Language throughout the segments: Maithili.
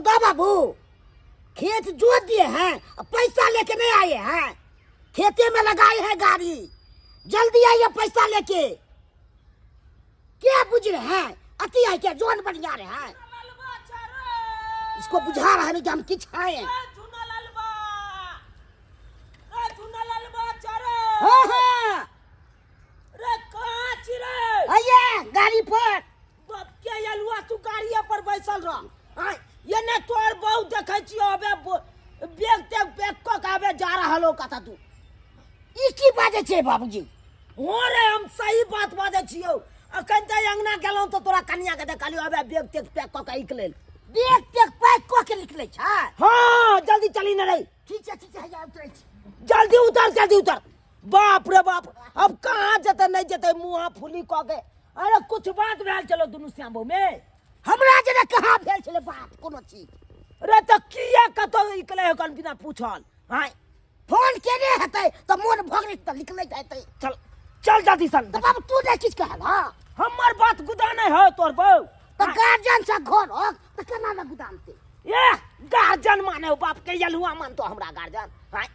दा बाबू खेत जोत दिए हैं और पैसा लेके नहीं आए हैं खेते में लगाए हैं गाड़ी जल्दी आइए पैसा लेके क्या बुझ रहे हैं अति है क्या जोन बढ़िया रहे हैं इसको बुझा रहा है कि हम किछ हैं। हाँ हाँ आइए गाड़ी पर। के अलुआ तू गाड़िए पर बैसल रह। आय, ये ने तोर बहुत देखै छियो अबे बैग तेग पैक कऽ के आबे जा रहल हो कतऽ तू। ई की बाजै छै बाबूजी? हो रे, हम सही बात बाजै छियौ। अखन तऽ अंगना गेलहुँ तऽ तोरा कनिया के देखलियौ अबे बैग तेग पैक कऽ के निकलल। बैग तेग पैक कऽ के निकलै छै? हाँ, जल्दी चली ने रे। ठीक छै, ठीक छै, हैया उतरै छी। जल्दी उतर, जल्दी उतर। बाप रे बाप, अब कहाँ जेतै नहि जेतै मुँह फुली कऽ के। अरे कुछ बात भेल चलो दुनू श्यामो में। हमरा जेना कहाँ भेल छलै बात कोनो चीज? रे तऽ किया कतौ निकलै हन बिना पूछल? हाँ फोन केने हेतै तऽ मोन भऽ गेलै तऽ निकलैत हेतै। चल चल जल्दी सन। तऽ बाबू तू नहि किछु कहल? हँ हमर बात गुदा नहि हो तोर बौ। तऽ गार्जियन से घर हो तऽ केना ने गुदामते? ए गार्जियन माने हो बाप के यलुआ मानतो हमरा गार्जियन। हाँ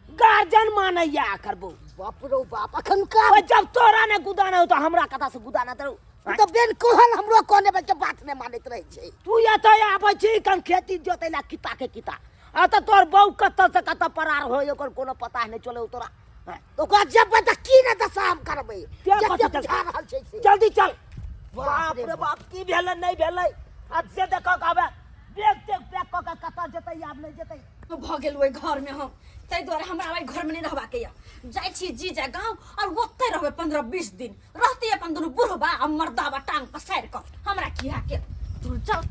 गार्जियन माने या करबो। बाप रो बाप, अखन का ओए, जब तोरा ने गुदाना हो तो हमरा कथा से गुदाना तरू। तऽ बेन कहल हमरो कहने बच्चा बात नहि मानैत रहै छै। तू एतऽ आबै छी कन खेती जोतै ला किता के किता, आ तऽ तोर बहू कतऽ से कतऽ परार होय ओकर कोनो पता नहि चलै तोरा। हाँ, ओकरा जेबै तऽ की ने दशा हम करबै, के जते कथी चल? बुझा रहल छै से। जल्दी चल। बाप रे बाप, की भेलै नहि भेलै आ से देखऽ के आबे बैग तेग पैक कऽ के कतऽ जेतै आब नहि जेतै। भऽ गेल ओहि घरमे हम, ताहि दुआरे हमरा ओहि घरमे नहि रहबाके यऽ। जाइ छी जीजा गाँव और ओतहि रहबै 15-20 दिन रहते अपन दुनू बुढ़बा आ मर्दाबा टांग पसारि कऽ, हमरा की है के दूर जाउ।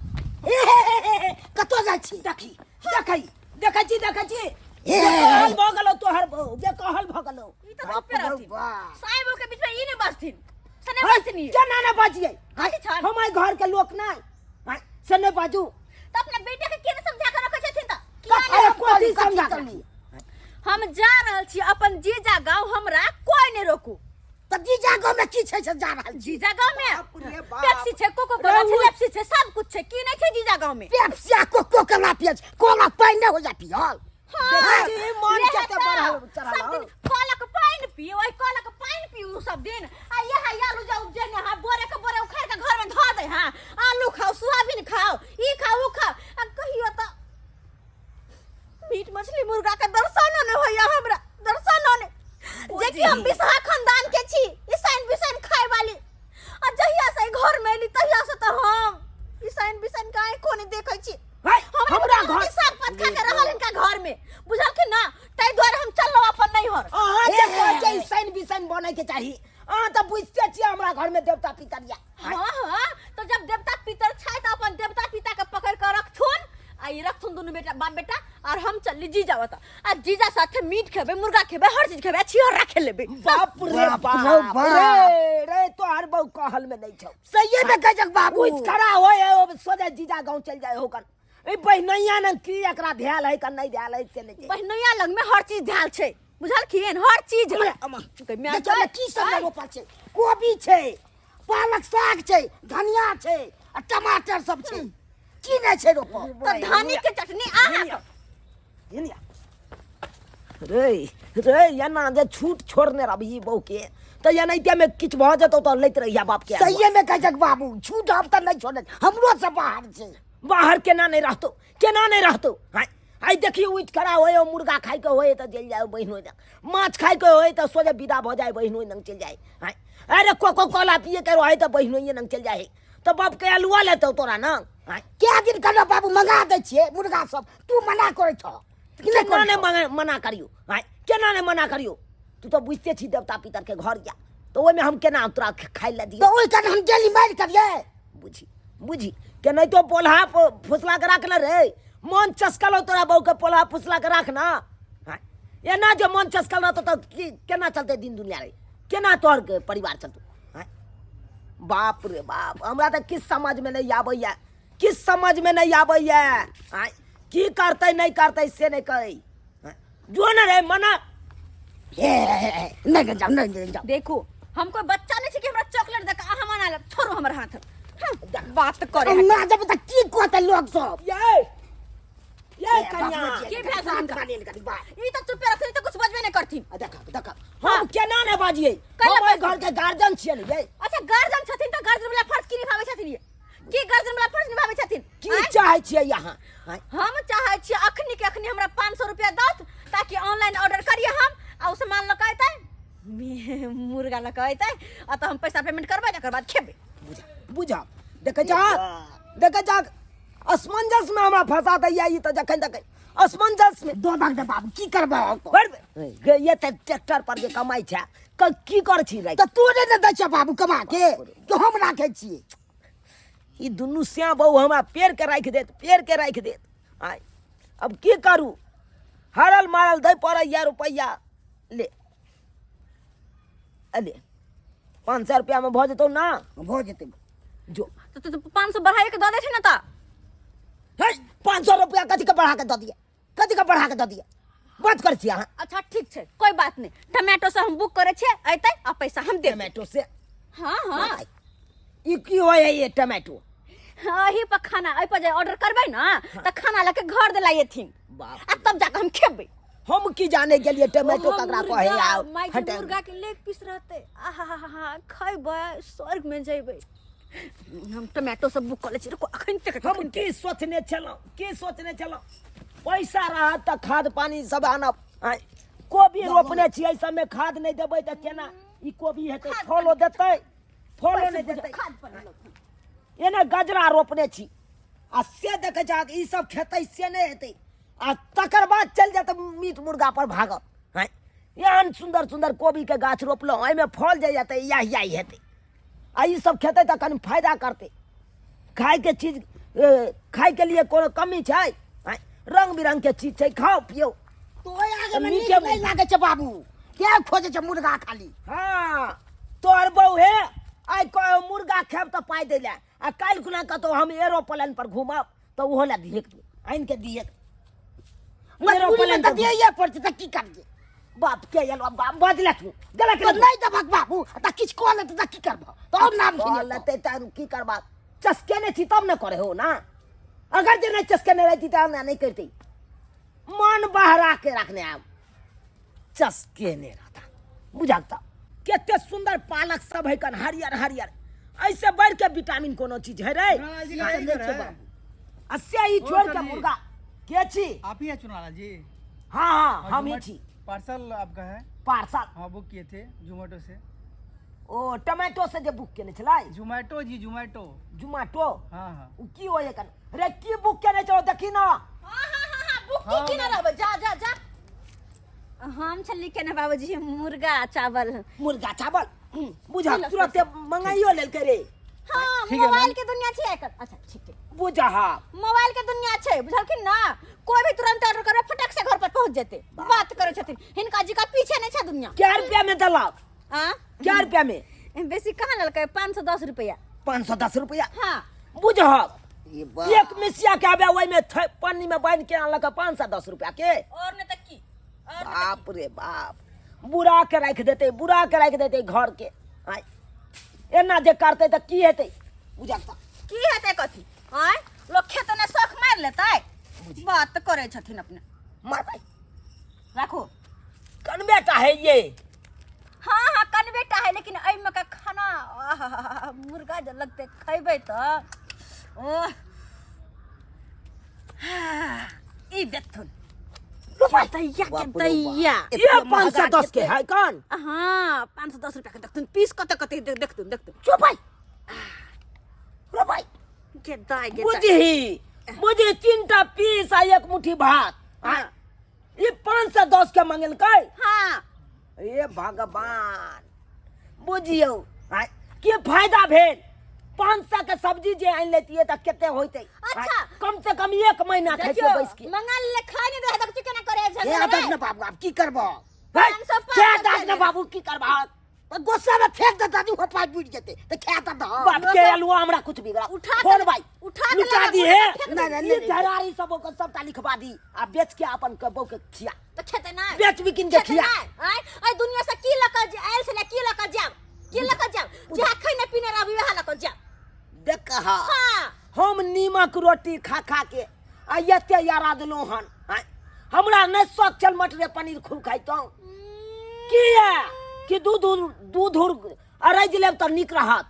हे, हे, हे, हे, हे, कतऽ जाइ छी? देखी देखै देखै छी देखै छी। हे, बेकहल भऽ गेलौ तोहर बहू, बेकहल भऽ गेलौ। ई तऽ बाप चुपे रे रहथिन। बाप। साहेबो के बीच में ई नहि बजथिन से नहि है, बजथिन ई। केना ने बजियै? कथी छल? हम एहि घर के लोक नहि, है, से नहि बाजू। तऽ अपना बेटा के केना समझा के रखै छथिन तऽ? किया कथी नहि? हम कथी कथी समझा के करू? हम जा रहल छी अपन जीजा गाँव, हमरा कोई नहि रोकू। तऽ जीजा गाँव में की छै से जा रहल छी? जीजा गाँव में बाप रे बाप। पेप्सी छै, कोको कोला छै, पेप्सी छै, सब कुछ छै। की नहि छै जीजा गाँव में? पेप्सी आ कोको कोला पियै छै, कोला पानि नहि होइया पियल। हाँ, देखै छी, मन इएह कते तऽ। बढ़ल चढ़ल सब दिन हौ। कलक पानि पी, ओहि कलक पानि पीऊ सब दिन। आ इएह आलू जे उपजेने हँ, बोरे के बोरे उखाड़ि के घर में धऽ दे हँ। आलू खाओ, सोयाबीन खाओ, ई खाओ, ऊ खाओ। आ कहियो तऽ मीट मछली मुर्गा के दर्शनो नहि होइया हमरा, दर्शनो नहि। जे कि हम बिसहा खानदान के छी, ईसाइन बिसाइन खाय वाली। आ जहिया से घर में एली तहिया से तऽ हम ईसाइन बिसाइन के आँखो नहि देखै छी। है, हमरा हमरा घर घर साग पात खा के रहल हिनका घर में, बुझलखिन ना? ताहि दुआरे हम चललहुँ अपन नैहर। अहाँ जे कहै छै ईसाइन बिसाइन बनै के चाही, अहाँ तऽ बुझिते छियै हमरा घर में देवता पितर या। हाँ हाँ, तो जब देवता पितर छै तऽ अपन देवता पिता के पकड़ के रखथुन आ ई रखथुन दुनू बेटा बाप बेटा, और हम चलली जीजा ओतऽ। आ जीजा साथे मीट खेबै, मुर्गा खेबै, हर चीज खेबै, आ छिहर राखे लेबै। बाप रे बाप बाप, रे बाप। रे रे तोहर बहु कहल में नहीं छौ। सहिए में कहै छै बाबू। उठि खड़ा होय है, ओ सोझे जीजा गाँव चलि जाय होकर। ई बहिनैया ने की एकरा ध्याल है का नहीं ध्याल है से नहीं छै। बहिनैया लग में हर चीज ध्याल छै, बुझलखिन? हर चीज। अरे, अम्मा, कहै, माय देखियौ ने गै, की सब आइ। रोपल छै। कोबी छै, पालक साग छै, धनिया छै आ टमाटर सब छै। की नहि छै रोपल? तऽ धनी के चटनी अहाँ हिनिया, हिनिया। रे रे एना जे छूट छोड़ने रहबही बहू के तऽ एनाहिते में किछु भऽ जेतौ तऽ लैत रहिया बाप के। सहिए में कहै छै बाबू, छूट हम तऽ नहि छोड़ने, हमरो से बाहर छै। बाहर केना नहि रहतौ, केना नहि रहतौ? हाय आइ देखियौ उठि खड़ा होय, मुर्गा खाइके होय तऽ चलि जाय बहिनो लग, माछ खाइके होय तऽ सोझे विदा भऽ जाय बहिनो लग चलि जाय। हाय अरे कोको कोला पिए के रहै तऽ बहिनोइए लग चलि जाय, तऽ बाप के अलुआ लेतौ तोरा न? हाय कए दिन कहलहुँ बाबू मंगा दै छियै मुर्गा सब, तू मना करै छह। कि नहि केना करै नहि छह? मना करियौ? हाय केना नहि मना करियौ? तू तऽ बुझिते छी देवता पितर के घर या, तऽ ओहिमे हम केना तोरा खाइ लए दियौ? तऽ ओहि कारण हम गेली मारि करियै। बुझी बुझी केनाहितो पोल्हा फुसला के राखने रे, मन चसकल हो तोरा बहू के पोल्हा फुसला के राख ना। हाँ, एना जे मन चसकल रहतो तऽ की केना चलतै दिन दुनिया रे, केना तोहर के परिवार चलतौ? हाँ, बाप रे बाप, हमरा तऽ किछु समझमे नहि आबैया, किछु समझमे नहि आबैया। हाँ, की करतै नहि करतै से नहि कहै। हाँ, जो ने रे मना। हे, हे, हे, हे, नहि नहि जाउ, नहि नहि जाउ। देखू, हम कोई बच्चा नहीं छै कि हमरा चॉकलेट दे के अहाँ मना लेब। छोड़ू हमर हाथ। हाँ, बात करे ना जब तक की कहतै लोग सब? ये ये कन्या की भेल छनि हिनका? लेल कनी बात ई तऽ चुपे रहथिन, ई तऽ कुछ बजबे नहि करथिन। आ देखा देखा, हम केना ने बाजियै? कैला हम एहि बाजबै? घर के गार्जियन छियै ने ये। अच्छा, गार्जियन छथिन तऽ गार्जियन वाला फर्ज की निभाबै छथिन ये? की गार्जियन वाला फर्ज निभाबै छथिन? की आँय? चाहै छियै अहाँ? आँय? हम चाहै छियै अखनी के अखनी हमरा 500 रुपया दौथ ताकि ऑनलाइन ऑर्डर करिए हम आ उ सामान लऽ कऽ अयतै, मुर्गा लऽ कऽ अयतै आ तऽ हम पैसा पेमेंट करबै, तकर बाद खेबै। बुझा बुझा, देखै छह, देखै छह, असमंजस में हमरा फंसा दैया ई तऽ जखन देखै असमंजस में। दो दाग दे बाबू, की करबै? बड़ गे, ये तऽ ट्रैक्टर पर जे कमाइ छै, की कर छी रे? तऽ तू नहि ने दै छ बाबू कमा के, तो हम राखै छियै। ई दुनू श्याम बहू हमरा पेड़ के राखि देत, पेड़ के राखि देत। आय अब की करू? हारल मारल दै पड़ैया रुपैआ। ले अले, 500 रुपया में भऽ जेतौ ना? भऽ जेतै। जो। तऽ 500 बढ़ाइए के दऽ दै छै ने तऽ। हे, 500 रुपया कथी के बढ़ा के दऽ दिए? कथी के बढ़ा के दऽ दिए? बात करै छी अहाँ। अच्छा ठीक छै, कोई बात नहीं, टमाटो से हम बुक करै छियै, अयतै आ पैसा हम देबै। टमाटो से? हाँ हाँ। ई की होइ है ये टमाटो? एही पर खाना, एहि पर जे ऑर्डर करबै ना तऽ खाना लऽ के घर देला एथिन। बाप आ तब जाके हम खेबै। हम की जाने गेलिए टमाटो ओहो ककरा मुर्गा, कहे आ माय के हटे। मुर्गा के लेग पीस रहते, आहा, खैबै स्वर्ग में जेबै। हम टमाटो सब बुक कऽ लै छी, रुको अखन तक। हम की सोचने छलहुँ, की सोचने छलहुँ? पैसा रहत तऽ खाद पानी सब आनब। आँय, कोबी रोपने छियै, सबमे खाद नहि देबै तऽ केना ई कोबी हेतै? फलो देतै? फलो नहि देतै। खाद पानी लऽ। एना गजरा रोपने छी आ से देखै छहक ई सब खेतै से नहि हेतै, आ तकर बाद चलि जायत मीट मुर्गा पर भागत। आँय, एहन सुन्दर सुन्दर कोबीके गाछ रोपलहुँ, एहिमे फल जे जेतै इएह इएह हेतै, आ ई सब खेतै तऽ कनि फायदा करतै। खायके चीज, खायके लिए कोनो कमी छै? आँय, रंग बिरंगके चीज छै, खाउ पियौ। तो ओहि आगे मे नीक नीके नहि लागै छै बाबू, के खोजै छै मुर्गा खाली? हाँ, तोहर बहू हे आइ कहो मुर्गा खायब तऽ पाइ दै लए, आ काल्हि खुना कतहु हम एरोप्लेन पर घूमब तऽ ओहो लए दिहेक, तू आनि के दिहेक। मजबूरी मे एरोप्लेन तऽ पर दियैये पड़तै, तऽ की करबै? बाप के एलो बजले तू गेलक। तऽ नहि देबक बाबू तऽ किछु कऽ लेतै तऽ की करबह? तऽ आओर नाम कऽ खिलेतौ। लेतै तऽ की करबा? चसकेने छी तब ने करे हो ना। अगर जे नहि चसकेने रहती तऽ हमरा नहि करती। मन बहरा के रखने आब चसकेने रहता। बुझक तऽ कते सुंदर पालक सब है कन हरियर हरियर, ऐसे बढ़ के विटामिन कोनो चीज है रे? चुनालाल जी का नहीं घर छै है। बाबू। आ से ई ओ छोड़ के सर जी। मुर्गा के छी? आप ही है चुनालाल जी? हाँ हाँ, और हम ही जोमेटो- छी। पार्सल आपका है? पार्सल? हाँ, बुक किए थे जोमेटो से। ओ टमाटो से जे बुक केने छलै? जोमेटो जी, जोमेटो। जोमेटो? हाँ हाँ। उ की होय कन रे? की बुक केने छौ? देखी ना। हाँ हाँ हाँ हाँ, बुक की की ना रहबै, जा जा जा। हम छली केने बाबूजी मुर्गा चावल। मुर्गा चावल बुझा की लग तुरंत मंगाइयो लेलकै रे। हाँ। ठीक है, मोबाइल मैम। के दुनिया छै आइकाल्हि। अच्छा ठीक ठीक। बुझा हा। मोबाइल के दुनिया छै, बुझलखिन ना? कोई भी तुरंत ऑर्डर करबै फटक से घर पर पहुंच जेतै। बात करै छथिन, हिनका जी का पीछे नहीं छै दुनिया। क्या रुपया में देलक? आ क्या रुपया में? बेसी कहाँ लेलकै, 510 रुपया। 510 रुपया? हाँ। बुझहक ई बा। एक मिसिया के आबे ओहिमे पन्नी में बांधि के आनलक 510 रुपया के। और नहीं तऽ की, और नहीं तऽ बाप रे बाप, बुरा के राखि देतै, बुरा के राखि देतै घर के। आय एना जे करतै तऽ की हेतै? बुझक तऽ की हेतै कथी? आँय, लोक खेत ने शौख मारि लेतै? बात करै छथिन अपने। मारबै। राखू। कनबेटा है ये। हाँ हाँ, कनबेटा है, लेकिन एहिमे का खाना आहाहाहा, मुर्गा जे लगतै खैबै तऽ ओह, हाँ, ई देखथुन दैया के बाप रे बाप। दैया। ये एते 510 के महगा है कौन? हाँ, 510 रुपया के देखथुन पीस कते कते, देखथुन देखथुन। चुप भाई, रो भाई। के दाय के दाय। बुझही बुझही, 3टा पीस आ एक मुट्ठी भात। हाँ। ई 510 के मंगेलकै? हाँ। हे भगवान, बुझियौ आँय, की फायदा भेल? 500 के सब्जी जे आनि लेतियै तऽ कते होइतै? अच्छा। आँय, कम से कम एक महीना देखियौ, खैतियै बैस के। मंगल ले खाय नहीं रहे तऽ केना करे हे झगड़ा आदत रे? ने बाबू, आब की करबह? है, 500 क्या 500 दाग ने के बाबू, की करबह? तऽ गुस्सा में फेंक दे दादी, हो पाइ बुझि जेतै तऽ खा तऽ दह। बाप के अलुआ हमरा कुछ बिगड़ा उठा के फोन भाई उठा के लुटा लगा, दी उठा है। के फेंक नहीं, नहीं, ई नहीं, नहीं। घरारी सब ओकर सबटा लिखवा दी आ बेच के अपन के बहू के खिया। तऽ खेतै नहि। बेच बिकिन के खेतै खिया। नहि। आँय, एहि दुनिया से की लऽ कऽ आयल छलै? की लऽ कऽ जायब? की लऽ कऽ जायब? जहाँ खैने पीने रहब वएह लऽ कऽ जायब। देख हा। हाँ। हम नीमक रोटी खा खा के आ एते यारा देलहुँ हन आँय? हमरा नहि शौक छल मटरे पनीर खूब खाइतहुँ। किया कि दूध दूध अरैज लेब तऽ नीक रहत,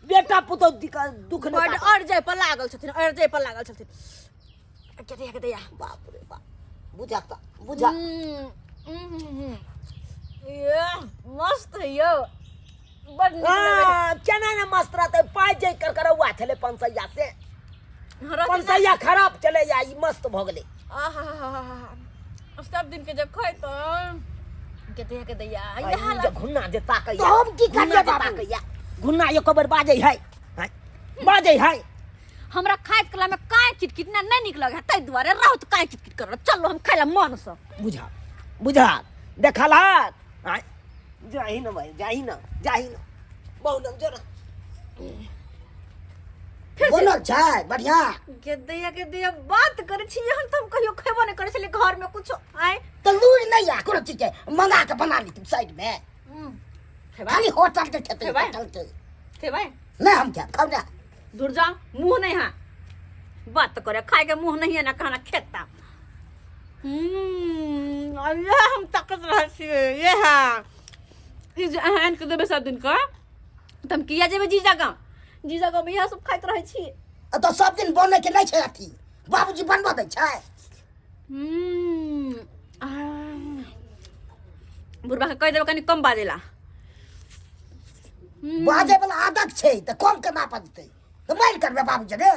बेटा पुतहु दुख नहि बड काटत। अरजै पर लागल छथिन, अरजै पर लागल छथिन। के दैया, के दैया। बाप रे बाप, बुझा तऽ बुझा। ये मस्त है यौ, बड नीक लगै है। हाँ, केना ने मस्त रहतै, पाइ जे करकरौआ छलै पंसैया से, रहतै ना। पंसैया खराब चलै या ई मस्त भऽ गेलै। आहा, सब दिन के जब खैतौ के दैया, के दैया। आ इएह ई जे घुन्ना जे ताकैया, तऽ हम की घुन्ना करियै जे बाबू? ताकैया, घुन्ना एको बेर बाजै है, हैं? बाजै है? हमरा खाइत कला में काय किटकिट ना नहीं निक लगे है, ताहि दुआरे रहू तो काय किटकिट कर चलो हम खाइ ला मन से। बुझा बुझा देखलक आँय? जाही न भाई, जाही न, जाही न, बहु लग जो न। बनल छै बढ़िया। के दैया, के दैया, बात करै छी हम तऽ हम कहियो खेबो नहि करै छलियै घर में कुछो आय। तऽ लूरि नहि आ कोनो चीज के, मंगा के बना ली तुम साइड में। खेबै? खाली होटल के खेतै। खेबै? होटल के। खेबै? नहि, हम खायब, खाउ ना। दूर जाओ, मुँह नहीं है बात करे खाए के मुँह नहीं है ना खाना खेता। ये हम ताकत रहल छियै, ये है ई जे अहाँ आनि के देबै सब दिन के तऽ हम किया जेबै जीजा गाँव? जीजा गाँव में इएह सब खाइत रहै छी। आ तऽ सब दिन बनै के नहि छै अथी, बाबूजी बनबऽ दै छै। बुढ़बा के कहि देबै कनि कम बाजै ला। बाजै वाला आदत छै तऽ कम केना बजतै? तऽ मारि करबै बाबूजी रे।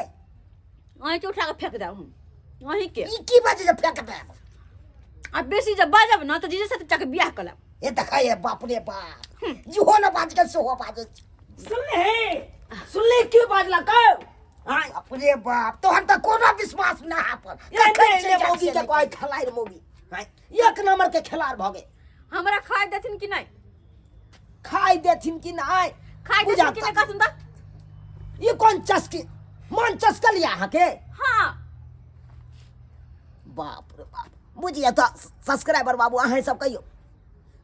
अहीँके उठा कऽ फेंक देब हम अहीँके। ई की बाजै जे फेंक देब? आ बेसी जब बाजब ने तऽ जीजा साथे जाके बियाह कऽ लेब। ए देखै, ए बाप रे बाप, इहो ने बाज के सेहो बाजै छै। सुनली, सुनली की बाजलक? आय बाप रे बाप, तोहन तऽ कोनो विश्वास ना है पर। एने कखन एने चलि जाइ मौगी छै के नहि। कहै खेलाड़ मौगी, आँय, एक नंबर के खेलाड़ भऽ गेल। हमरा खाइ देथिन कि नहि? खाइ देथिन कि नहि? खाइ बुझा देथिन कि नहि कहथिन तऽ? ई कोन चस्की मन चस्कल यऽ अहाँके? हाँ। बाप रे बाप, बुझिए तऽ सब्सक्राइबर बाबू, अहाँ सब कहियौ,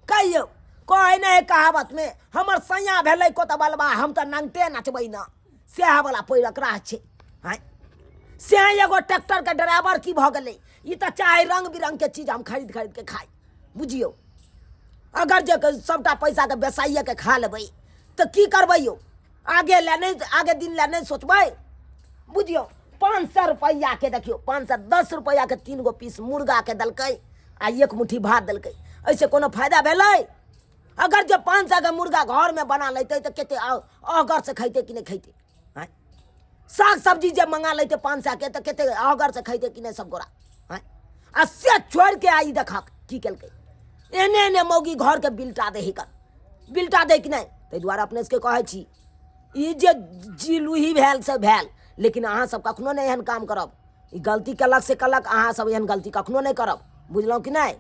कहियौ, कहै नहि कहावत में हमर सैया भेलै कोतबलबा, हम तऽ नंगटे नचबै न, सएह वाला पैरक राह छै। आँय, से एगो ट्रैक्टर के ड्राइवर की भऽ गेलै? ई तऽ चाहे रंग बिरंग के चीज हम खरीद खरीद के खाइ। बुझियौ, अगर जे सबटा पैसाके बेसाइए के खा लेबै तऽ की करबै यौ? आगे लए नहि, आगे दिन लए नहि सोचबै। बुझियौ, 500 रुपैआके देखियौ, 510 रुपैआके 3 गो पीस मुर्गाके देलकै आ एक मुट्ठी भात देलकै। एहिसँ कोनो फायदा भेलै? अगर जे 500 के मुर्गा घरमे बना लेतै तऽ कते अहगरसँ खैतै कि नहि खैतै? आँय, साग सब्जी जे मंगा लेतै 500 के तऽ कते अहगरसँ खैतै कि नहि सब गोरा? आँय, आ से छोड़िके आ ई देखक की केलकै। एने एने मौगी घरके बिलटा दै हिकर, बिलटा दै कि नहि? ताहि दुआरे अपने सबके कहै छी, ई जे जिलूही भेल से भेल, लेकिन अहाँ सब कखनो नहि एहन काम करब। ई गलती केलक से केलक, अहाँ सब एहन गलती कखनो नहि करब, बुझलहुँ कि नहि?